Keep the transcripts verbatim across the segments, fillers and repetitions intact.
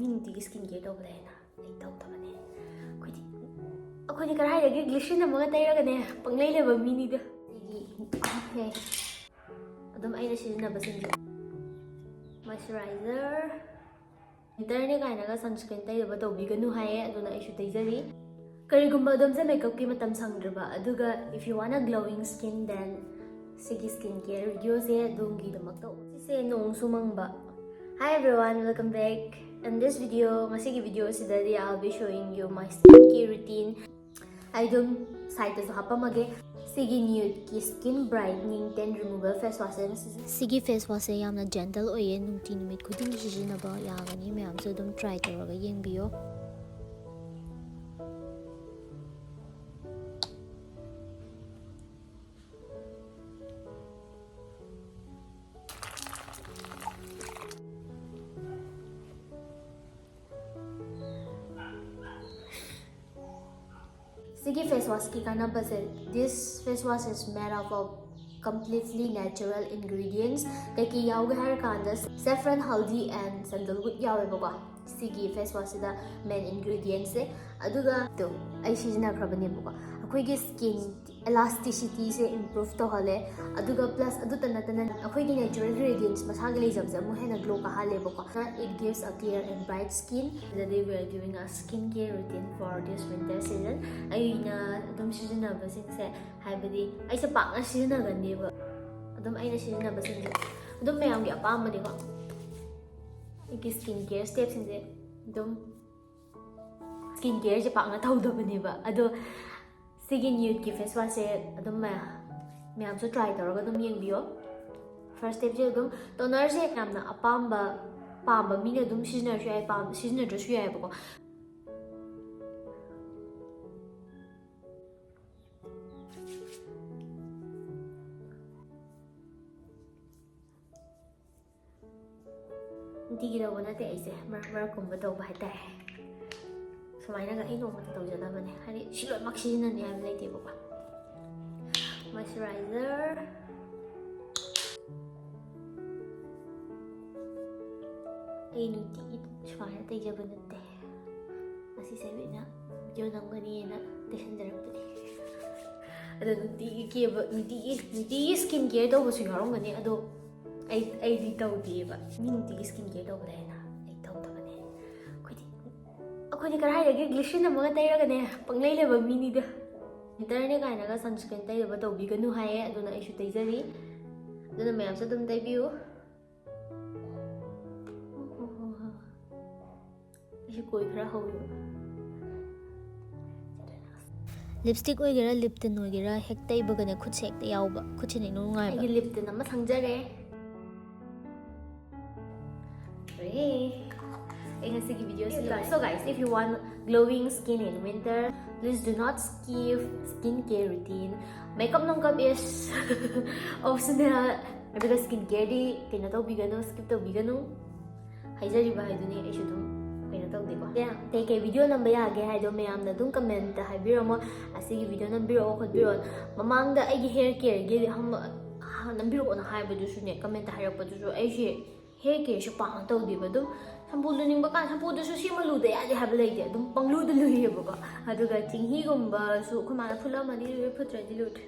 ꯃꯤ ꯅꯨꯡꯇꯤꯒꯤ skin care ꯇꯧꯕ ꯂꯩꯌꯦꯅ, ꯑꯩ ꯇꯧꯗꯕꯅꯦ꯫ ꯑꯩꯈꯣꯏꯗꯤ ꯑꯩꯈꯣꯏꯗꯤ ꯀꯗꯥꯏꯗꯒꯤ ꯒ꯭ꯂꯤꯁꯔꯤꯟ ꯑꯃꯒ ꯇꯩꯔꯒꯅꯦ ꯄꯪꯂꯩ ꯂꯩꯕ ꯃꯤꯅꯤꯗ꯫ ꯑꯩꯗꯤ, okay, ꯑꯗꯨꯝ ꯑꯩꯅ ꯁꯤꯖꯤꯟꯅꯕꯁꯤꯡꯁꯦ, ꯃꯣꯏꯆꯔꯥꯏꯖꯔ, ꯋꯤꯟꯇꯔꯅꯦ ꯀꯥꯏꯅꯒ ꯁꯟꯁꯀ꯭ꯔꯤꯟ ꯇꯩꯗꯕ ꯇꯧꯕꯤꯒꯅꯨ ꯍꯥꯏꯌꯦ, ꯑꯗꯨꯅ ꯑꯩꯁꯨ ꯇꯩꯖꯔꯤ꯫ ꯀꯔꯤꯒꯨꯝꯕ ꯑꯗꯣꯝꯁꯦ ꯃꯦꯀꯞꯀꯤ ꯃꯇꯝ ꯁꯪꯗ꯭ꯔꯕ, ꯑꯗꯨꯒ if you want a glowing skin, then ꯁꯤꯒꯤ ꯁ꯭ꯀꯤꯟ ꯀꯦꯌꯔ ꯚꯤꯗꯤꯑꯣꯁꯦ ꯑꯗꯣꯝꯒꯤꯗꯃꯛꯇ꯫ ꯁꯤꯁꯦ ꯅꯣꯡꯁꯨ ꯃꯪꯕ꯫ Hi everyone, welcome back. In this video, ꯉꯁꯤꯒꯤ ꯚꯤꯗꯤꯑꯣꯁꯤꯗꯗꯤ I'll be showing you my skin care routine. ꯑꯩ ꯑꯗꯨꯝ ꯁꯥꯏꯠꯇꯁꯨ ꯍꯥꯞꯄꯝꯃꯒꯦ꯫ ꯁꯤꯒꯤ ꯅ꯭ꯌꯨꯠꯀꯤ skin brightening tan remover face ꯋꯥꯁꯁꯦ ꯑꯩꯅ ꯁꯤꯖꯤꯟꯅꯩ꯫ ꯁꯤꯒꯤ ꯐꯦꯁ ꯋꯥꯁꯁꯦ ꯌꯥꯝꯅ ꯖꯦꯟꯇꯜ ꯑꯣꯏꯌꯦ, ꯅꯨꯡꯇꯤ ꯅꯨꯃꯤꯠ ꯈꯨꯗꯤꯡꯒꯤ ꯁꯤꯖꯤꯟꯅꯕ ꯌꯥꯒꯅꯤ꯫ ꯃꯌꯥꯝꯁꯨ ꯑꯗꯨꯝ ꯇ꯭ꯔꯥꯏ ꯇꯧꯔꯒ ꯌꯦꯡꯕꯤꯌꯣ꯫ ꯁꯤꯒꯤ ꯐꯦꯁ ꯋꯥꯁꯀꯤ ꯀꯥꯟꯅꯕꯁꯦ, this face wash is made up of completely natural ingredients. ꯀꯩꯀꯩ ꯌꯥꯎꯒꯦ ꯍꯥꯏꯔꯀꯥꯟꯗ, saffron, haldi and sandalwood ꯌꯥꯎꯋꯦꯕꯀꯣ ꯁꯤꯒꯤ ꯐꯦꯁ ꯋꯥꯁꯁꯤꯗ ꯃꯦꯟ ꯏꯟꯒ꯭ꯔꯤꯗꯤꯌꯦꯟꯁꯁꯦ꯫ ꯑꯗꯨꯒ ꯑꯗꯨꯝ ꯑꯩ ꯁꯤꯖꯤꯟꯅꯈ꯭ꯔꯕꯅꯦꯕꯀꯣ꯫ ꯑꯩꯈꯣꯏꯒꯤ ꯁ꯭ꯀꯤꯟ ꯏꯂꯥꯁꯇꯤꯁꯤꯇꯤꯁꯦ ꯏꯝꯄ꯭ꯔꯨꯚ ꯇꯧꯍꯜꯂꯦ꯫ ꯑꯗꯨꯒ ꯄ꯭ꯂꯁ ꯑꯗꯨꯇ ꯅꯠꯇꯅ ꯑꯩꯈꯣꯏꯒꯤ ꯅꯦꯆꯔꯦꯜ ꯒ꯭ꯔꯦꯗꯤꯌꯦꯟꯁ ꯃꯁꯥꯒꯤ ꯂꯩꯖꯕꯁꯦ ꯑꯃꯨꯛ ꯍꯦꯟꯅ ꯒ꯭ꯂꯣ ꯀꯥꯍꯜꯂꯦꯕꯀꯣ꯫ It gives a clear and bright skin. Today we are doing a skin care routine for this winter season. ꯑꯩꯅ ꯑꯗꯨꯝ ꯁꯤꯖꯤꯟꯅꯕꯁꯤꯡꯁꯦ, ꯍꯥꯏꯕꯗꯤ ꯑꯩꯁꯦ ꯄꯥꯛꯅ ꯁꯤꯖꯤꯟꯅꯒꯟꯗꯦꯕ, ꯑꯗꯨꯝ ꯑꯩꯅ ꯁꯤꯖꯤꯟꯅꯕꯁꯤꯡꯁꯦ ꯑꯗꯨꯝ ꯃꯌꯥꯝꯒꯤ ꯑꯄꯥꯝꯕꯅꯤꯀꯣ꯫ ꯑꯩꯒꯤ ꯁ꯭ꯀꯤꯟ ꯀꯦꯌꯔ ꯁ꯭ꯇꯦꯞꯁꯤꯡꯁꯦ ꯑꯗꯨꯝ ꯁ꯭ꯀꯤꯟ ꯀꯦꯌꯔꯁꯦ ꯄꯥꯛꯅ ꯇꯧꯗꯕꯅꯦꯕ꯫ ꯑꯗꯣ ꯁꯤꯒꯤ ꯅ꯭ꯌꯨꯠꯀꯤ ꯐꯦꯁ ꯋꯥꯁꯁꯦ ꯑꯗꯨꯝ ꯃꯌꯥꯝ, ꯃꯌꯥꯝꯁꯨ ꯇ꯭ꯔꯥꯏ ꯇꯧꯔꯒ ꯑꯗꯨꯝ ꯌꯦꯡꯕꯤꯌꯣ꯫ ꯐꯥꯔꯁ ꯁ꯭ꯇꯦꯞꯁꯦ ꯑꯗꯨꯝ ꯇꯣꯅꯔꯁꯦ ꯌꯥꯝꯅ ꯑꯄꯥꯝꯕ, ꯄꯥꯝꯕ ꯃꯤꯅ ꯑꯗꯨꯝ ꯁꯤꯖꯤꯟꯅꯔꯁꯨ ꯌꯥꯏ, ꯄꯥꯝ-, ꯁꯤꯖꯤꯟꯅꯗ꯭ꯔꯁꯨ ꯌꯥꯏꯑꯕꯀꯣ꯫ ꯅꯨꯡꯇꯤꯒꯤ ꯇꯧꯕ ꯅꯠꯇꯦ ꯑꯩꯁꯦ, ꯃꯔꯛ ꯃꯔꯛꯀꯨꯝꯕ ꯇꯧꯕ ꯍꯥꯏꯇꯥꯔꯦ꯫ ꯁꯨꯃꯥꯏꯅꯒ ꯑꯩ ꯅꯣꯡꯃꯇ ꯇꯧꯖꯗꯕꯅꯦ, ꯍꯥꯏꯗꯤ ꯁꯤ ꯂꯣꯏꯅꯃꯛ ꯁꯤꯖꯤꯟꯅꯅꯤ ꯍꯥꯏꯕ ꯂꯩꯇꯦꯕꯀꯣ꯫ ꯃꯣꯏꯆꯔꯥꯏꯖꯔ, ꯑꯩ ꯅꯨꯡꯇꯤꯒꯤ ꯁꯨꯃꯥꯏꯅ ꯇꯩꯖꯕ ꯅꯠꯇꯦ꯫ ꯉꯁꯤꯁꯦ ꯑꯩꯅ ꯚꯤꯗꯤꯑꯣ ꯅꯝꯒꯅꯤꯅ ꯇꯩꯁꯟꯖꯔꯛꯄꯅꯦ꯫ ꯑꯗꯣ ꯅꯨꯡꯇꯤꯒꯤ ꯀꯦꯕ, ꯅꯨꯡꯇꯤꯒꯤ, ꯅꯨꯡꯇꯤꯒꯤ skin care ꯇꯧꯕꯁꯨ ꯌꯥꯎꯔꯝꯒꯅꯤ꯫ ꯑꯗꯣ ꯑꯩ, ꯑꯩꯗꯤ ꯇꯧꯗꯦꯕ꯫ ꯃꯤ ꯅꯨꯡꯇꯤꯒꯤ skin care ꯇꯧꯕ ꯂꯩꯅ, ꯑꯩ ꯇꯧꯗꯕꯅꯦ꯫ ꯑꯩꯈꯣꯏꯗꯤ, ꯑꯩꯈꯣꯏꯗꯤ ꯀꯗꯥꯏꯗꯒꯤ glycerin ꯑꯃꯒ ꯇꯩꯔꯒꯅꯦ, ꯄꯪꯂꯩ ꯂꯩꯕ ꯃꯤꯅꯤꯗ꯫ Winterꯅꯦ ꯀꯥꯏꯅꯒ sunscreen ꯇꯩꯗꯕ ꯇꯧꯕꯤꯒꯅꯨ ꯍꯥꯏꯌꯦ, ꯑꯗꯨꯅ ꯑꯩꯁꯨ ꯇꯩꯖꯔꯤ꯫ ꯑꯗꯨꯅ ꯃꯌꯥꯝꯁꯨ ꯑꯗꯨꯝ ꯇꯩꯕꯤꯌꯨ꯫ ꯑꯩꯁꯨ ꯀꯣꯏ ꯈꯔ ꯍꯧꯋꯦꯕ꯫ Lipstick ꯑꯣꯏꯒꯦꯔꯥ, lip tint ꯑꯣꯏꯒꯦꯔꯥ, ꯍꯦꯛ ꯇꯩꯕꯒꯅꯦ ꯈꯨꯠꯁꯦ ꯍꯦꯛꯇ ꯌꯥꯎꯕ, ꯈꯨꯠꯁꯤꯅ ꯏꯅꯨꯡ ꯅꯨꯡꯉꯥꯏꯕ꯫ ꯑꯩꯒꯤ lip tint ꯑꯃ ꯁꯪꯖꯔꯦ꯫ ꯍꯣꯔꯦ꯫ ꯑꯩ ꯉꯁꯤꯒꯤ ꯚꯤꯗꯤꯑꯣꯁꯤ ꯂꯣꯏꯔꯦ꯫ So guys, if you want glowing skin in winter, please do not skip skin care routine. Makeup ꯅꯨꯡꯀꯞ is optional. ꯑꯗꯨꯒ skin careꯗꯤ ꯀꯩꯅꯣ ꯇꯧꯕꯤꯒꯅꯨ, skip ꯇꯧꯕꯤꯒꯅꯨ꯫ ꯍꯥꯏꯖꯔꯤꯕ ꯍꯥꯏꯗꯨꯅꯤ, ꯑꯩꯁꯨ ꯑꯗꯨꯝ ꯀꯩꯅꯣ ꯇꯧꯗꯦꯀꯣ꯫ ꯀꯩ ꯀꯩ ꯚꯤꯗꯤꯑꯣ ꯅꯝꯕ ꯌꯥꯒꯦ ꯍꯥꯏꯗꯣ ꯃꯌꯥꯝꯅ ꯑꯗꯨꯝ commentꯇ ꯍꯥꯏꯕꯤꯔꯝꯃꯣ꯫ ꯑꯁꯤꯒꯤ ꯚꯤꯗꯤꯑꯣ ꯅꯝꯕꯤꯔꯛꯑꯣ ꯈꯣꯠꯄꯤꯔꯛꯑꯣ꯫ ꯃꯃꯥꯡꯗ ꯑꯩꯒꯤ hair careꯒꯤ ꯍꯝꯕ-, ꯍꯥ, ꯅꯝꯕꯤꯔꯛꯑꯣꯅ ꯍꯥꯏꯕꯗꯨꯁꯨꯅꯦ, commentꯇ ꯍꯥꯏꯔꯛꯄꯗꯨꯁꯨ ꯑꯩꯁꯦ hair careꯁꯦ ꯄꯥꯛꯅ ꯇꯧꯗꯦꯕ꯫ ꯑꯗꯨꯝ shampoo ꯂꯨꯅꯤꯡꯕ ꯀꯥꯟꯗ shampooꯗꯨꯁꯨ ꯁꯤꯃ ꯂꯨꯗ ꯌꯥꯗꯦ ꯍꯥꯏꯕ ꯂꯩꯇꯦ, ꯑꯗꯨꯝ ꯄꯪꯂꯨꯗ ꯂꯨꯏꯌꯦꯕꯀꯣ꯫ ꯑꯗꯨꯒ ꯆꯤꯡꯍꯤꯒꯨꯝꯕꯁꯨ ꯑꯩꯈꯣꯏ ꯃꯥꯅ ꯐꯨꯠꯂꯝꯃꯗꯤ ꯂꯨꯔꯦ, ꯐꯨꯠꯇ꯭ꯔꯗꯤ ꯂꯨꯗ꯭ꯔꯦ꯫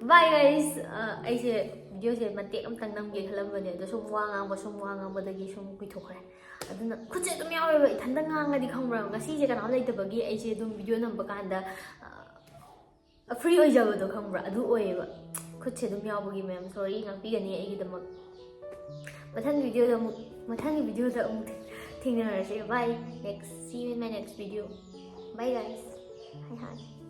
Bye guys. ꯑ, ꯑꯩꯁꯦ ꯚꯤꯗꯤꯑꯣꯁꯦ ꯃꯇꯦꯛ ꯑꯃꯇꯪ ꯅꯝꯒꯦ ꯈꯜꯂꯝꯕꯅꯦ, ꯑꯗꯣ ꯁꯨꯝ ꯋꯥ ꯉꯥꯡꯕ, ꯁꯨꯝ ꯋꯥ ꯉꯥꯡꯕꯗꯒꯤ ꯁꯨꯝ ꯀꯨꯏꯊꯣꯛꯈ꯭ꯔꯦ꯫ ꯑꯗꯨꯅ ꯈꯨꯠꯁꯦ ꯑꯗꯨꯝ ꯌꯥꯎꯋꯦꯕ, ꯏꯊꯟꯇ ꯉꯥꯡꯉꯗꯤ ꯈꯪꯕ꯭ꯔꯥ, ꯉꯁꯤꯁꯦ ꯀꯅꯥꯝ ꯂꯩꯇꯕꯒꯤ ꯑꯩꯁꯦ ꯑꯗꯨꯝ ꯚꯤꯗꯤꯑꯣ ꯅꯝꯕ ꯀꯥꯟꯗ, ꯑ, free ꯑꯣꯏꯖꯕꯗꯣ ꯈꯪꯕ꯭ꯔꯥ, ꯑꯗꯨ ꯑꯣꯏꯌꯦꯕ꯫ ꯈꯨꯠꯁꯦ ꯑꯗꯨꯝ ꯌꯥꯎꯕꯒꯤ ꯃꯌꯥꯝ sorry, ꯉꯥꯛꯄꯤꯒꯅꯤ ꯑꯩꯒꯤꯗꯃꯛ꯫ ꯃꯊꯪ ꯚꯤꯗꯤꯑꯣꯗ ꯑꯃꯨꯛ, ꯃꯊꯪꯒꯤ ꯚꯤꯗꯤꯑꯣꯗ ꯑꯃꯨꯛ ꯊꯦꯡꯅꯔꯁꯦ꯫ Bye. Next, see you in my next video. Bye guys. Hi hi.